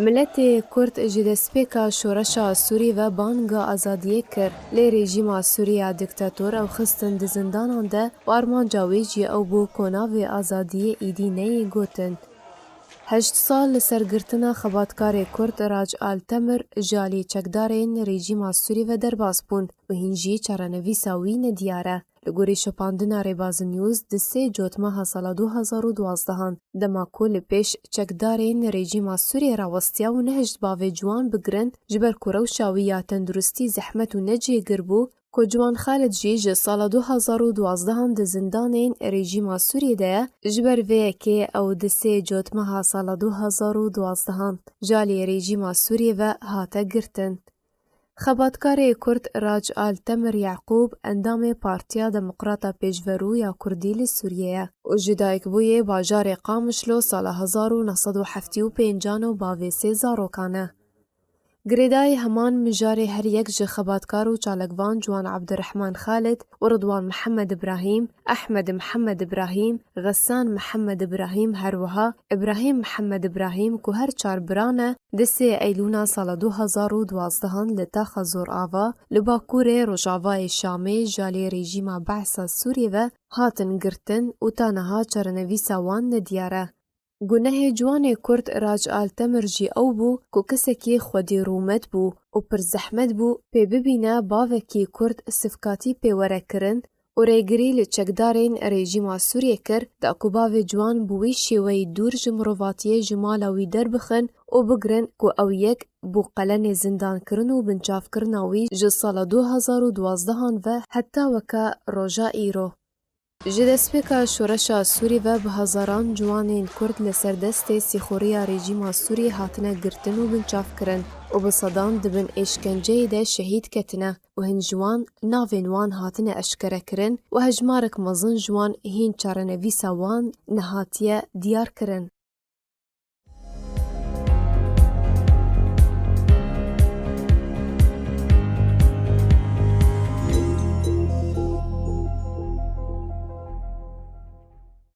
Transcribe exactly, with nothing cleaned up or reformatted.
Miletê Kurd ji destpêka şoreşa Sûrî ve banga azadiyê kir, lê rejîma Sûrî ya diktator ew xistin di zindanan de û armanca wê jî ew bû ku navê azadiyê îdî neyê gotin. Heşt sal li ser girtina xebatkarê Kurd Rac Al Temir ji alî çekdarên rejîma Sûrî ve derbas bûn û hîn jî çarenivîsa wî nediyar e. Li gorî şopandina Rêbazin News, di sê Cotmeha sala du hazar û duazdehan, dema ku li pêş çekdarên rejîma Sûriyê rawestiya û nehişt bavê ciwan bigirin, ji ber ku rewşa wî ya tenduristî zehmet û necêgir bû, ku Ciwan Xalid jî ji sala du hazar û duazdehan di zindanên rejîma Sûriyê de ye, ji ber vê yekê ew di sê Cotmeha sala du hazar û duazdehan ji alî rejîma Sûriyê ve hate girtin. Xebatkarê Kurd Rac Al Temir Yaqûb endamê Partiya Demokrata Pêşverû ya Kurdî li Sûriyê ye û ji dayikbûyê bajarê Qamişlo sala hezar û neh sed û heftê û pêncan û bavê sê zarokan e. Girêdayî heman mijarê her yek ji xebatkar û çalakvan Ciwan Abdurrahman Xalid û Ridwan Mihemed Ibrahîm, Ehmed Mihemed Ibrahîm, Xesan Mihemed Ibrahîm, her wiha Ibrahîm Mihemed Ibrahîm ku her çar bira ne, di sê Eylûna sala du hazar û duazdehan li taxa Zor Ava, li bakurê rojavayê Şamê ji alî rejîma Be'sa Sûriyê ve hatin girtin û ta niha çarenivîsa wan nediyar e. Gunehê ciwanê Kurd Rac Al Temir jî ew bû ku kesekî xwedî rûmet bû û pir zehmet bû pê bibîne bavekî Kurd sivkatî pê were kirin û rêgirî li çekdarên rejîma Sûriyê kir, da ku bavê ciwan bi wî şêweyî dûr ji mirovatiyê ji mala wî derbixin û bigirin ku ew yek bû qelenê zindankirin û binçavkirina wî ji sala du hazar û duazdehan ve heta weke roja îro. Ji destpêka şoreşa Sûrî ve bi hezaran ciwanên Kurd li ser destê sîxoriya rejîma Sûrî hatine girtin û binçavkirin û bi sedan di bin êşkenceyê de şehîd ketine û hin ji wan navên wan hatine eşkerekirin û hejmarek mezin ji wan hîn çarenivîsa wan nehatiye diyarkirin.